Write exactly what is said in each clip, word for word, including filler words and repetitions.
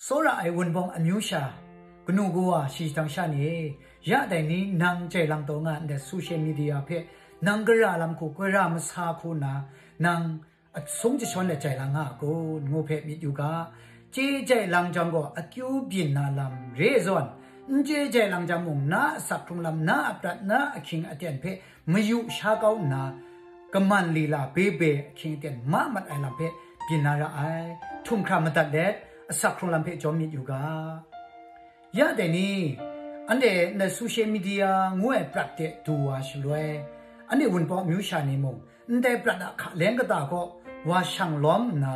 Tsawra ai Wunpawng amyu sha, kanu kawa shi jang sha ni, ya dai ni nang jai lang taw nga ndai social media hpe, nang gara lam hku, gara masa hku nna, nang asung jashawn let jai lang nga a kun, ngu hpe myit yu ga. Chye jai lang jang gaw, akyu byin na lam re ai zawn, n chye jai lang jang mung, na a asak hkrung lam, na a prat, na a ahkying aten hpe mayu sha kau nna, kaman lila bebe ahkying aten ma mat ai lam hpe byin na ra ai. Htum hkra madat let, asak hkrung lam hpe jawm myit yu ga. Ya dai ni, anhte ndai social media ngu ai prat de du wa shaloi, anhte Wunpawng amyu sha ni mung, ndai prat a hkaleng kata kaw wa shang lawm nna,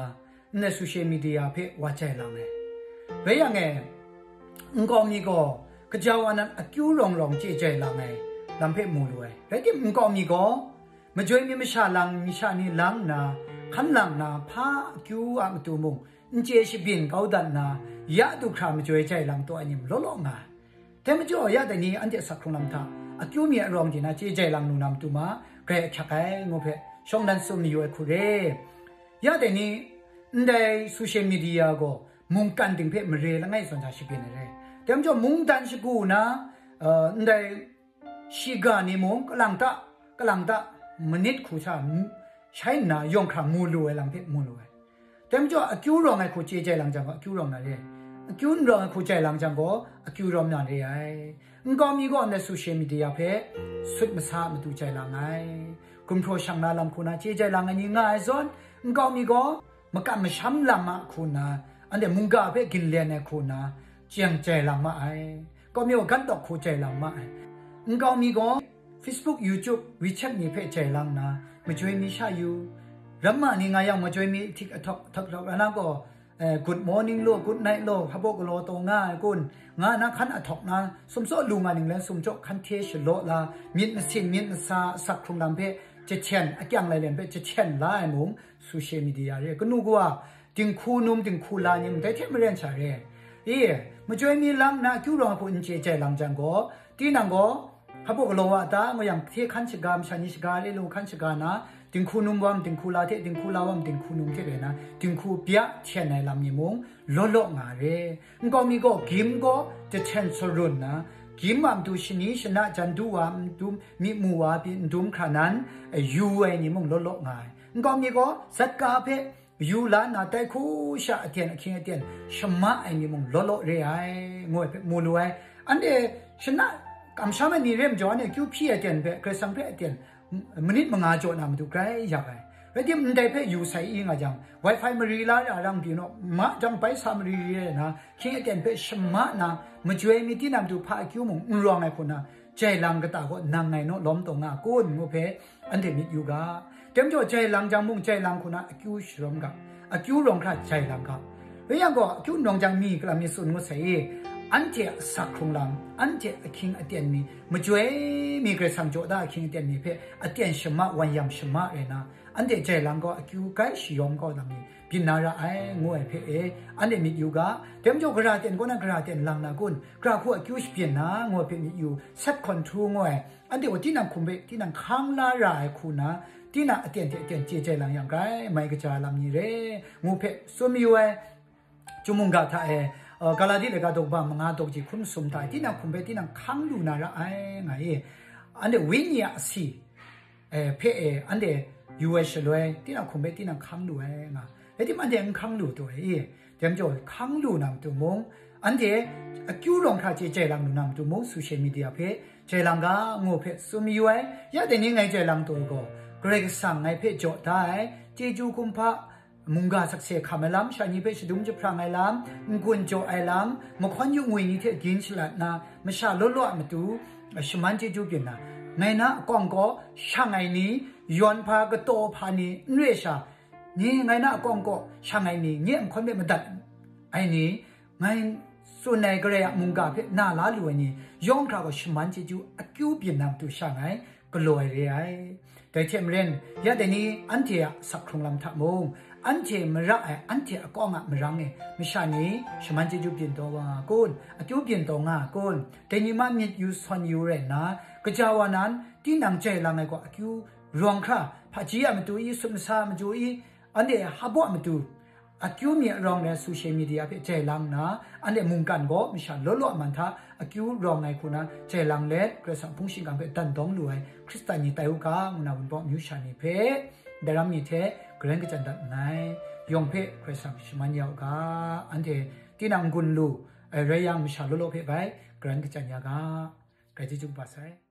ndai social media hpe wa jai lang ai. Rai yang e, nkau mi gaw, kaja wa nan akyu rawng rawng chye jai lang ai lam hpe mu lu ai. Rai tim, nkau mi gaw, majoi mi masha lang, masha ni lang nna, hkan lang nna, hpa akyu a matu mung, n chye shabyin kau dat nna, ya du hkra majoi jai lang taw ai ni law law nga ai. Dai majaw, ya dai ni anhte asak hkrung lam hta, akyu mi arawng di na chye jai lang lu na matu ma, grai ahkyak ai, ngu hpe shawng dan tsun mayu ai hku re. Ya dai ni, ndai social media gaw mungkan ting hpe mare langai zawn hta shabyin ai re. Dai majaw, mungdan shagu na, uh, ndai shiga ni mung, kalang ta, kalang ta, manit hku sha, m-, shai nna yawng hkra mu lu ai lam hpe mu lu ai. Dai majaw, akyu rawng ai hku chye jai lang jang gaw, akyu rawng na re ai. Akyu n rawng ai hku jai lang jang gaw, akyu rawng na re ai. Nkau mi gaw ndai social media hpe sut masa a matu jai lang ai. Gumhpraw shang na lam hku na chye jai lang ai ni nga ai zawn, nkau mi gaw makam masham lam a hku na, anhte mungga hpe ginlen ai hku na, chyang jai lang ma ai. Kawmyaw gan dawk hku jai lang ma ai. Nkau mi gaw Facebook, YouTube, WeChat ni hpe jai lang nna, majoi mi sha yu. Ramma ni nga yang majoi mi htik ahtawk, htak htak ra na gaw, eh, good morning law, good night law, hpabaw galaw taw nga ai kun, nga na hkan ahtawk na, sumtsaw lu nga ning lan sumtsaw hkan hte shalaw la, myit masin, myit masa, asak hkrung lam hpe jahten, akyang lailen hpe jahten la ai mung, social media re. Kanu kawa, dinghku num dinghku la ni ndai hte maren sha re. E, majoi mi lang nna akyu rawng ai hku n chye jai lang jang gaw, tinang gaw, hpabaw galaw wa ta, ngu yang hte hkan shaga, masha ni shaga, le lu hkan shaga na, dinghku num wa ma dinghku la hte, dinghku la wa ma dinghku num hte rai na, dinghku bya hten ai lam ni mung, law law nga re. Nkau mi gaw, gim gaw jahten sarun na, gim wa matu shani shana jan du wa matu, myi mu wa pyi n dum hkra nan, yu ai ni mung law law nga ai. Nkau mi gaw, zatka hpe, yu la nna, tai hku sha aten ahkying aten shama ai ni mung law law re ai, ngu ai hpe mu lu ai. Anhte shana kamsham ai ni re majaw, anhte kyu hpyi ai aten hpe, Karai Kasang hpe aten, m-, manit manga jaw na matu grai yak ai. Rai tim, ndai hpe yu sai i nga jang, Wi-Fi mari la ra rang pyi naw, ma jang bai sa mari re ai na, ahkying aten hpe shama na, majoi mi tinang matu hpa akyu mung n rawng ai hku na, jai lang kata gaw nang ngai naw lawm taw nga kun, ngu hpe, anhte myit yu ga. Dai majaw, jai lang jang mung, jai lang hku na akyu sharawm ga, akyu rawng hkra jai lang ga. Rai yang gaw, akyu n rawng jang mi kalam mi tsun ngut sai i, anhte a asak hkrung lam, anhte ahkying aten mi, majoi mi Karai Kasang jaw da ahkying aten mi hpe aten shama, wan yam shama rai na, anhte jai lang gaw, akyu grai shayawm kau lam mi, byin na ra ai, ngu ai hpe e, anhte myit yu ga. Dai majaw, gara ten kaw na gara ten lang na kun, gara hku akyu shabyin na, ngu ai hpe myit yu, self control ngu ai, anhte gaw tinang hkum hpe, tinang hkang la ra ai hku na, tinang aten hte aten chye jai lang yang, grai mai kaja lam ni re, ngu hpe tsun mayu ai. Chyum mungga hta e, uh, Galati laika daw kaba manga daw kaji hkun masum hta e, tinang hkum hpe, tinang hkang lu na ra ai, nga i. Anhte wenyi a asi, eh, hpe e, anhte yu ai shaloi, tinang hkum hpe tinang hkang lu ai nga. Rai tim, anhte n hkang lu taw ai i, dai majaw, hkang lu na matu mung, anhte akyu rawng hkra chye jai lang lu na matu mung, social media hpe jai lang ga, ngu hpe tsun mayu ai. Ya dai ni ngai jai lang taw ai gaw, Karai Kasang ngai hpe jaw da ai, chyeju kumhpa, mungga sakse hkam ai lam, sha ni hpe shadum jahprang ai lam, n-gun jaw ai lam, mahkawn yu ngwi ni hte gin shalat na, masha law law a matu, shaman chyeju byin na, ngai na akawng kaw shang ai ni, yawn hpa kataw hpa ni, n re sha, ni ngai na akawng kaw shang ai ni, nye a mahkawn hpe madat ai ni, ngai tsun ai Karai a mungga hpe na la lu ai ni, yawng hkra gaw shaman chyeju akyu byin na matu sha ngai galaw ai re ai. Dai hte maren, ya dai ni anhte a asak hkrung lam hta mung, anhte mara ai, anhte akawng a marang e, masha ni shaman chyeju byin taw wa nga kun, akyu byin taw nga kun, dai ni ma myit yu sawn yu rai nna, kaja wa nan, tinang jai lang ai gaw akyu rawng hkra, hpaji a matu i, sut masa a matu i, anhte hpabaw a matu, Akyu mi arawng rai social media hpe jai lang nna, anhte mungkan gaw masha law law a man hta akyu rawng ai hku na jai lang let, Karai Kasang hpung shingkang hpe dan dawng lu ai Hkristan ni tai u ga, ngu na Wunpawng amyu sha ni hpe, daram ni hte garan kajan dat nngai. Yawng hpe Karai Kasang shaman ya u ga, anhte tinang n-gun lu ai rai yang, masha law law hpe bai garan kajan ya ga. Grai chyeju kaba sai.